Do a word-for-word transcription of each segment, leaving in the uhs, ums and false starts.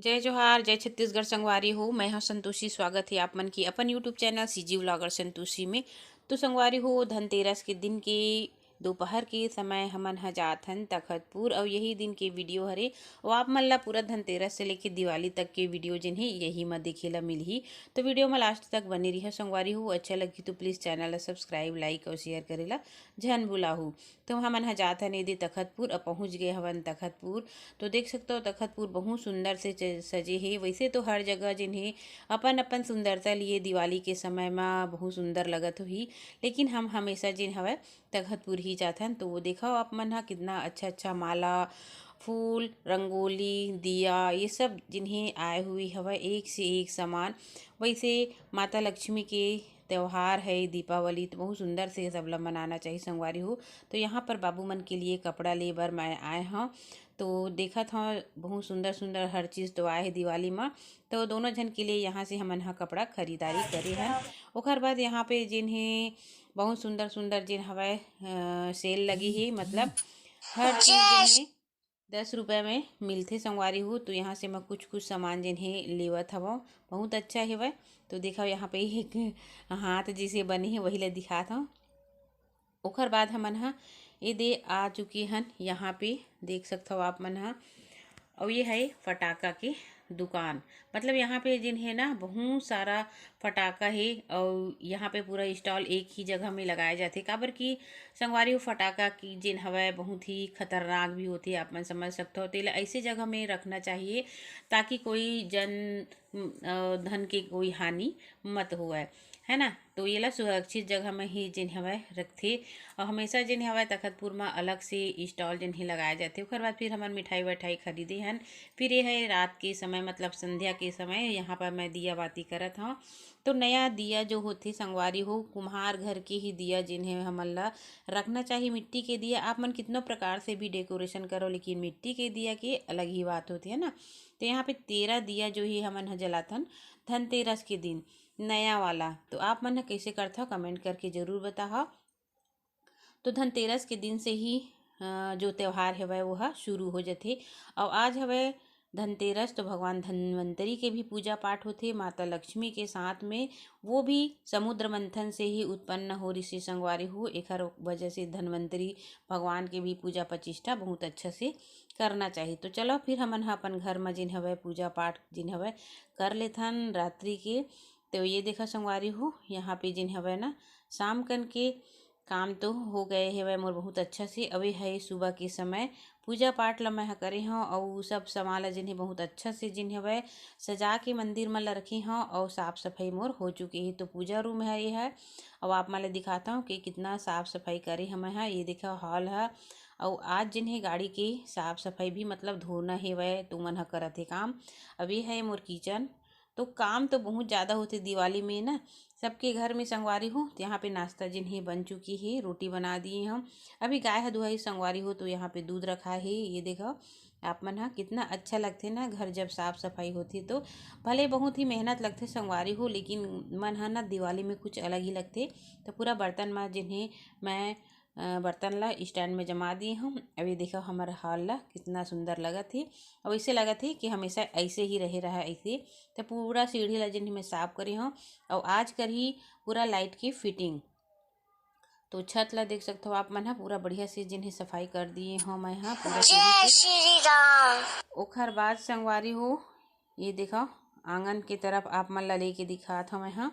जय जोहार, जय छत्तीसगढ़ संगवारी हो। मैं हूं संतोषी, स्वागत है आप मन की अपन YouTube channel CG vlogger Santoshi में। तो संगवारी हो, धनतेरस के दिन के दोपहर के समय हमन ह जात हन तखतपुर, अउ यही दिन के वीडियो हरे। अउ आप मन ला पूरा धनतेरस से लेके दिवाली तक के वीडियो जिन हे, यही म देखे ला मिलही। तो वीडियो म लास्ट तक बने रहिए संगवारी हो। अच्छा लगही तो प्लीज चैनल ला सब्सक्राइब, लाइक अउ शेयर करे ला झन भुलाहू। तो हमन ह जात हन एदे तखतपुर, अब पहुंच गए हवन तखतपुर। तो देख सकते हो, तखतपुर बहुत सुंदर से च-, सजे हे। वैसे तो हर जगह जिन हे, अपन अपन सुंदरता लिए दिवाली के समय म बहुत सुंदर लगत होही, लेकिन हम हमेशा जिन हवय तखतपुर ही जाथन। तो वो देखो आप मन ह, कितना अच्छा अच्छा माला, फूल, रंगोली, दिया, ये सब जिन हे आए हुए हवय, एक से एक सामान। वैसे माता लक्ष्मी के त्यौहार है दीपावली, तो बहुत सुंदर से सब ला मनाना चाहिए संगवारी हो। तो यहाँ पर बाबू मन के लिए कपड़ा ले बर मैं आए हव। तो देखत हव, बहुत सुंदर सुंदर हर चीज तो आए हे दिवाली म। तो दोनों झन के लिए यहाँ से हमन ह कपड़ा खरीदारी करे हन। ओकर बाद यहाँ पे जिन हे बहुत सुंदर सुंदर जिन हवय, अ, सेल लगी हे, मतलब हर चीज जिन हे दस रुपया में मिलथे संगवारी हो। तो यहाँ से मैं कुछ कुछ सामान जिन हे लेवत हवव, बहुत अच्छा हेवय। तो देखव, यहाँ पे एक हाथ जैसे बने हे, वही ला दिखात हव। ओकर बाद हमन ह एदे आ चुके हन। यहाँ पे देख सकथव आप मन ह, अउ ये है फटाका के दुकान। मतलब यहाँ पे जिन है ना, बहुत सारा फटाका हे, अउ यहाँ पे पूरा स्टॉल एक ही जगह में लगाए जाथे, काबर कि संगवारी हो, फटाका की जिन हवय बहुत ही खतरनाक भी होथे, आप मन समझ सकथव। तेला ऐसे जगह में रखना चाहिए ताकि कोई जन, अ, धन के कोई हानि मत होवय, है ना। तो येला सुरक्षित जगह में ही जिन हवय रखथे। और हमेशा जिन हवय तखतपुर में अलग से स्टॉल जिन ही लगाए जाथे। ओकर बाद फिर हमन मिठाई वठाई खरीदे हन। फिर ये है रात के समय, मतलब संध्या के समय, यहाँ पर मैं दिया बाती करत हव। तो नया दिया जो होथे संगवारी हो, कुम्हार घर के ही दिया जिन हे हमन ला रखना चाहिए। मिट्टी के दिया आप मन कितनो प्रकार से भी डेकोरेशन करो, लेकिन मिट्टी के दिया के अलग ही बात होथे, है ना। तो यहाँ पे तेरह दिया जो ही हमन ह जलाथन धनतेरस के दिन, नया वाला। तो आप मन ह कइसे करथव, कमेंट करके जरूर बताहव। तो धनतेरस के दिन से ही, अ, जो त्यौहार हवय वो ह शुरू हो जथे। अउ आज हवय धनतेरस, तो भगवान धन्वंतरी के भी पूजा पाठ होथे माता लक्ष्मी के साथ में। वो भी समुद्र मंथन से ही उत्पन्न हो रिहिस संगवारी हो, एखर वजह से धन्वंतरी भगवान के भी पूजा पचिष्ठा बहुत अच्छा से करना चाहिए। तो चलो फिर हमन ह अपन घर म जिन हवय पूजा पाठ जिन हवय कर लेथन रात्रि के। तो ये देखा संगवारी हो, यहाँ पे जिन हवय ना, शाम कन के काम तो हो गए हवय मोर बहुत अच्छा से। अवे है सुबह के समय पूजा पाठ ला मैं ह करे हव, अउ सब सामान ला जिन हे बहुत अच्छा से जिन हवय सजा के मंदिर म ला रखे हव, अउ साफ सफाई मोर हो चुके हे। तो पूजा रूम है ये है, अउ आप मन ला दिखाता हूँ कि कितना साफ सफाई करे हवय ह। ये देखा हॉल ह, अउ आज जिन हे गाड़ी के साफ सफाई भी, मतलब धोना हेवय, तो मन ह करत हे काम। अब ये है मोर किचन। तो काम तो बहुत ज़्यादा होथे दिवाली में ना, सबके घर में संगवारी हो। तो यहाँ पे नाश्ता जिन हे बन चुकी हे, रोटी बना दिए हम। अभी गाय ह दुहाई संगवारी हो, तो यहाँ पे दूध रखा हे। ये देखो आप मन ह, कितना अच्छा लगथे ना घर जब साफ सफाई होथे तो। भले बहुत ही मेहनत लगथे संगवारी हो, लेकिन मन ह ना दिवाली में कुछ अलग ही लगथे। तो पूरा बर्तन म जिन हे मैं अ, बर्तन ला स्टैंड में जमा दिए हूँ। अब ये देखो हमर हॉल ला कितना सुंदर लगत हे। अब ऐसे लगत हे कि हमेशा ऐसे ही रहे रहा ऐसे। तो पूरा सीढ़ी ला जिन मैं साफ करे हूँ, और आज करही पूरा लाइट की फिटिंग। तो छत ला देख सकते हो आप मन ह, पूरा बढ़िया से जिन हे सफाई कर दिए हूँ मैं ह पूरा सीढ़ी के। ओखर बाद संगवारी हो, ये देखो आंगन के तरफ आप मन ला लेके दिखात हूँ मैं ह।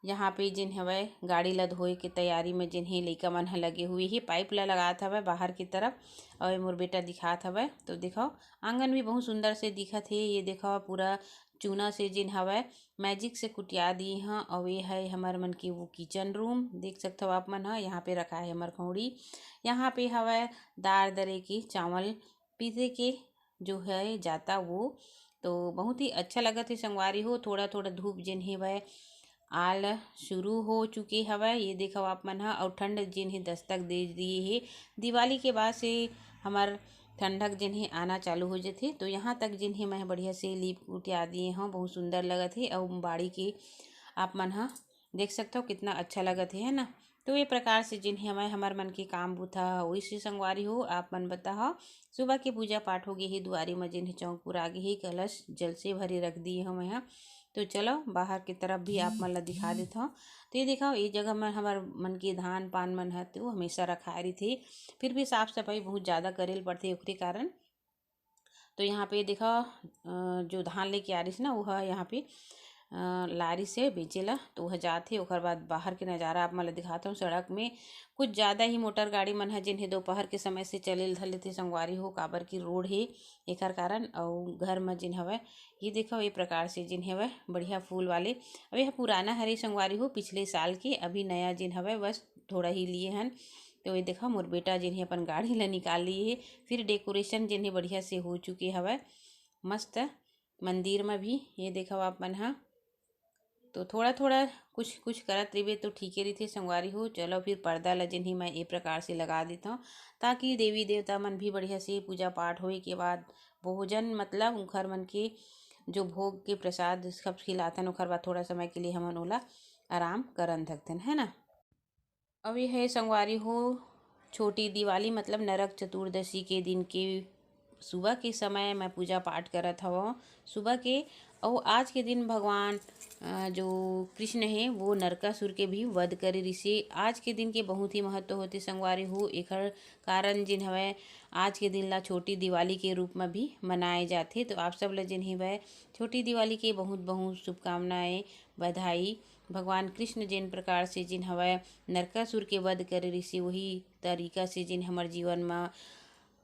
यहाँ पे जिन हवय गाड़ी ला धोए के तैयारी में जिन हे लइका मन ह लगे हुए हे, पाइप ला लगात हवय बाहर की तरफ। और ये मोर बेटा दिखात हवय। तो देखो आंगन भी बहुत सुंदर से दिखत हे। ये देखो पूरा चूना से जिन हवय मैजिक से कुटिया दिए ह। और ये है हमर मन के वो किचन रूम, देख सकते हो आप मन ह। यहाँ पे रखा है हमर खौड़ी। यहाँ पे हवय दार दरे के, चावल पीसे के जो है जाता वो। तो बहुत ही अच्छा लगत हे संगवारी हो। थोड़ा थोड़ा धूप जेन हेवय आल शुरू हो चुके हवय, ये देखो आप मन ह। और ठंड जेन हे दस्तक दे दिए हे। दिवाली के बाद से हमर ठंडक जेन हे आना चालू हो जथे। तो यहाँ तक जेन हे मैं बढ़िया से लीप उटिया दिए हूँ, बहुत सुंदर लगत हे। और बाड़ी के आप मन ह देख सकते हो कितना अच्छा लगत हे, है ना। तो ये प्रकार से जिन हे हमर, हमर मन के काम बूता ह, ओइसे संगवारी हो, आप मन बताओ, सुबह के पूजा पाठ हो गे हे, दुआरी म जिन हे चौक पुरा गे हे, कलश जल से भरे रख दिए हवं मैं ह। तो चलो, बाहर के तरफ भी आप मन ला दिखा देत हव। तो ये देखो, ये जगह म हमर मन के धान पान मन ह, तो हमेशा रखाए रहिथे, फिर भी साफ सफाई बहुत ज़्यादा करे ल पड़थे, ओकरे कारण। तो यहाँ पे देखा, अ, जो धान लेके आ रहिस ना, वो ह यहाँ पे, अ, लारी से बेचे ला, तो वह जात हे। ओकर बाद बाहर के नज़ारा आप मन ला दिखात हूँ। सड़क में कुछ ज़्यादा ही मोटर गाड़ी मन ह, जिन हे दोपहर के समय से चले ल धर लेथे संगवारी हो, काबर की रोड हे, एकर कारण। अउ घर म जिन हवय, ये देखो, ये प्रकार से जिन हवय बढ़िया फूल वाले। अब यह पुराना हरे संगवारी हो, पिछले साल के, अभी नया जिन हवय, बस थोड़ा ही लिए हन। तो ये देखा, मोर बेटा जिन हे अपन गाड़ी ला निकाल लिए हे, फिर डेकोरेशन जिन हे बढ़िया से हो चुके हवय, मस्त मंदिर म भी। ये देखो आप मन ह, तो थोड़ा थोड़ा कुछ कुछ करत रहिबे तो ठीके रहिथे संगवारी हो। चलो, फिर पर्दा ला जिन हे मैं ए प्रकार से लगा देत हव, ताकि देवी देवता मन भी बढ़िया से पूजा पाठ होए के बाद भोजन, मतलब उखर मन के जो भोग के प्रसाद सब खिलाथन, ओखर बाद थोड़ा समय के लिए हमन ओला आराम करन धकथन, है ना। अब ये है संगवारी हो, छोटी दिवाली मतलब नरक चतुर्दशी के दिन के सुबह के समय मैं पूजा पाठ करत हवं। सुबह के, अउ आज के दिन भगवान, अ, जो कृष्ण हे, वो नरकासुर के भी वध करे रिसे। आज के दिन के बहुत ही महत्व होथे संगवारी हो। एखर कारण जिन हवय, आज के दिन ला छोटी दिवाली के रूप में भी मनाए जाथे। तो आप सब ला जिन हवय, छोटी दिवाली के बहुत बहुत शुभकामनाएं, बधाई। भगवान कृष्ण जिन प्रकार से जिन हवय, नरकासुर के वध करे रिसे, वही तरीका से जिन हमर जीवन म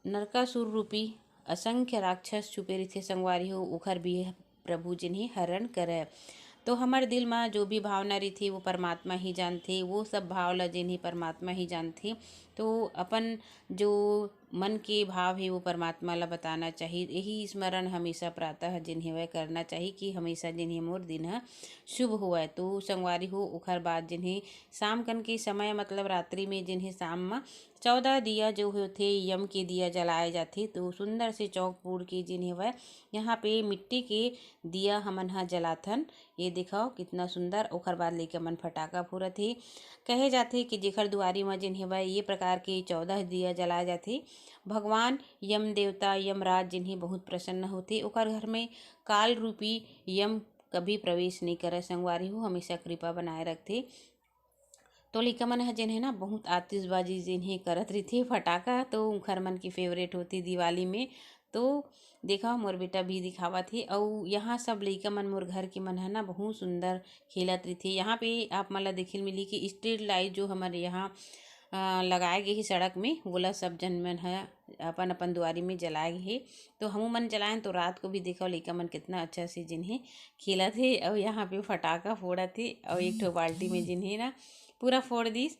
नरकासुर रूपी असंख्य राक्षस छुपे रिथे संगवारी हो, ओखर भी प्रभु जिन हे हरण करय। तो हमर दिल म जो भी भावना रिथे, वो परमात्मा ही जानथे, वो सब भाव ला जिन हे परमात्मा ही जानथे। तो अपन जो मन के भाव हे, वो परमात्मा ला बताना चाही। यही स्मरण हमेशा प्रातः जिन हवय करना चाही कि हमेशा जिन हे मोर दिन ह शुभ होवय। तो संगवारी हो, ओखर बाद जिन हे शाम कन के समय, मतलब रात्रि में जिन हे शाम म चौदह दिया जो होथे, यम के दिया जलाए जाथे। तो सुंदर से चौक पूड़ के जिन हवय, यहाँ पे मिट्टी के दिया हमन ह जलाथन। ये देखो कितना सुंदर। ओखर बाद लइका मन फटाका फोड़त हे। कहे जाथे कि जेखर दुआरी म जिन हवय, ये प्रकार के चौदह दिया जलाए जाथे, भगवान यम देवता, यमराज जिन हे बहुत प्रसन्न होथे। ओकर घर में काल रूपी यम कभी प्रवेश नहीं करे संगवारी हो, हमेशा कृपा बनाए रखथे। तो लइका मन ह जेन हे ना, बहुत आतिशबाजी जेन हे करत रहिथे, फटाका तो उखर मन के फेवरेट होथे दिवाली में। तो देखा, मोर बेटा भी दिखावत हे। अउ यहाँ सब लइका मन, मोर घर के मन ह ना, बहुत सुंदर खेलत रहिथे। यहाँ पे आप मन ला देखे ल मिली कि स्ट्रीट लाइट जो हमर यहाँ, अ, लगाए गे हे सड़क में, वोला सब जन मन ह अपन अपन दुआरी में जलाए गे हे। तो हमू मन जलाएन, तो रात को भी देखो, लइका मन कितना अच्छा से जिन हे खेलत हे। अउ यहाँ पे फटाका फोड़त हे, अउ एक ठो बाल्टी में जिन हे ना, पूरा फोड़ दिस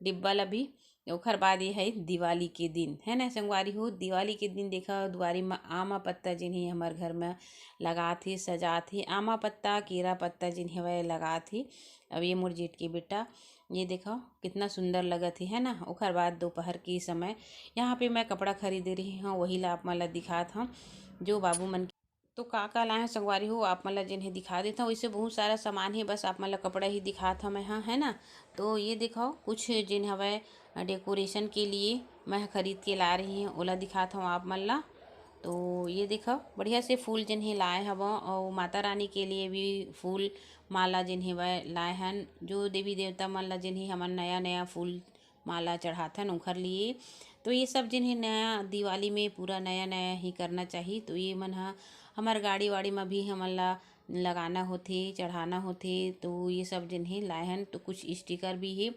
डिब्बा ला भी। ओखर बाद ये है दिवाली के दिन, है ना संगवारी हो। दिवाली के दिन देखा, दुआरी म आमा पत्ता जिन हे हमर घर में लगात हे, सजात हे। आमा पत्ता, केरा पत्ता जिन हवय लगात हे। अब ये मोर जेठ के बेटा, ये देखो कितना सुंदर लगत हे, है ना। ओखर बाद दोपहर के समय यहाँ पे मैं कपड़ा खरीदे रही हूँ, वही ला आप मन ला दिखात हूँ, जो बाबू मन तो का का लाए हव संगवारी हो, आप मन ला जेन हे दिखा देत हव। वैसे बहुत सारा सामान हे, बस आप मन ला कपड़ा ही दिखात हव मैं ह, है ना। तो ये देखो, कुछ जेन हवय डेकोरेशन के लिए मैं ह खरीद के ला रही हूँ, ओला दिखात हव आप मन ला। तो ये देखो, बढ़िया से फूल जेन हे लाए हव, अउ माता रानी के लिए भी फूल माला जेन हे वह लाए हन। जो देवी देवता मन ला जेन हे हमन नया नया फूल माला चढ़ाथन ओखर लिए। तो ये सब जिन हे नया दिवाली में पूरा नया नया ही करना चाही। तो ये मन ह हमर गाड़ी वाड़ी म भी हमन ला लगाना होथे, चढ़ाना होथे। तो ये सब जिन हे लाए हन। तो कुछ स्टिकर भी हे।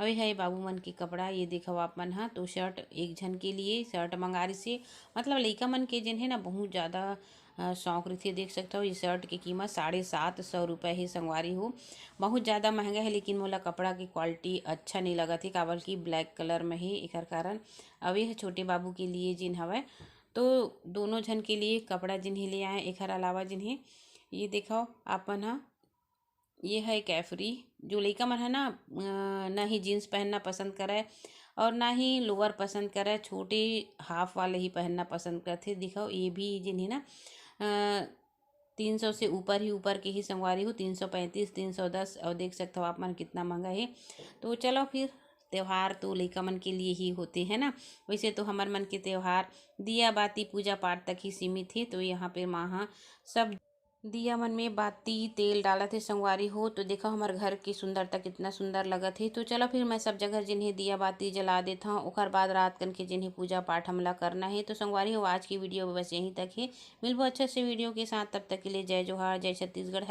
अउ ये हे बाबू मन के कपड़ा, ये देखव आप मन ह। तो शर्ट एक झन के लिए शर्ट मंगा रिस हे, मतलब लइका मन के जिन हे ना बहुत ज़्यादा अ, शौक रहिथे। देख सकथव, ये शर्ट के कीमत साढ़े सात सौ रुपये हे संगवारी हो। बहुत ज़्यादा महंगा हे, लेकिन मोला कपड़ा के क्वालिटी अच्छा नहीं लगत हे, काबर कि ब्लैक कलर में हे, एकर कारण। अब ये छोटे बाबू के लिए जिन हवय, तो दोनों झन के लिए कपड़ा जिन हे ले आए। एकर अलावा जिन हे, ये देखव आप मन ह, ये है कैफरी। जो लइका मन है ना, अ, ना ही जींस पहनना पसंद करे और ना ही लोअर पसंद करे, छोटे हाफ वाले ही पहनना पसंद करथे। दिखो, ये भी जिन हे ना, अ, तीन सौ से ऊपर ही ऊपर के ही संगवारी हो, तीन सौ पैंतीस, तीन सौ दस, और देख सकते हो आप मन कितना महंगा है। तो चलो फिर, त्यौहार तो लइका मन के लिए ही होते हैं ना। वैसे तो हमर मन के त्यौहार दिया बाती पूजा पाठ तक ही सीमित है। तो यहाँ पे माँ ह सब दिया मन में बाती तेल डालत हे संगवारी हो। तो देखो हमर घर की सुंदरता कितना सुंदर लगत हे। तो चलो फिर मैं सब जगह जिन्हें दिया बाती जला देत हूँ, ओकर बाद रात कन के जिन्हें पूजा पाठ हमला करना है। तो संगवारी हो, आज की वीडियो बस यहीं तक है। मिलबो अच्छे से वीडियो के साथ, तब तक के लिए जय जोहार, जय छत्तीसगढ़।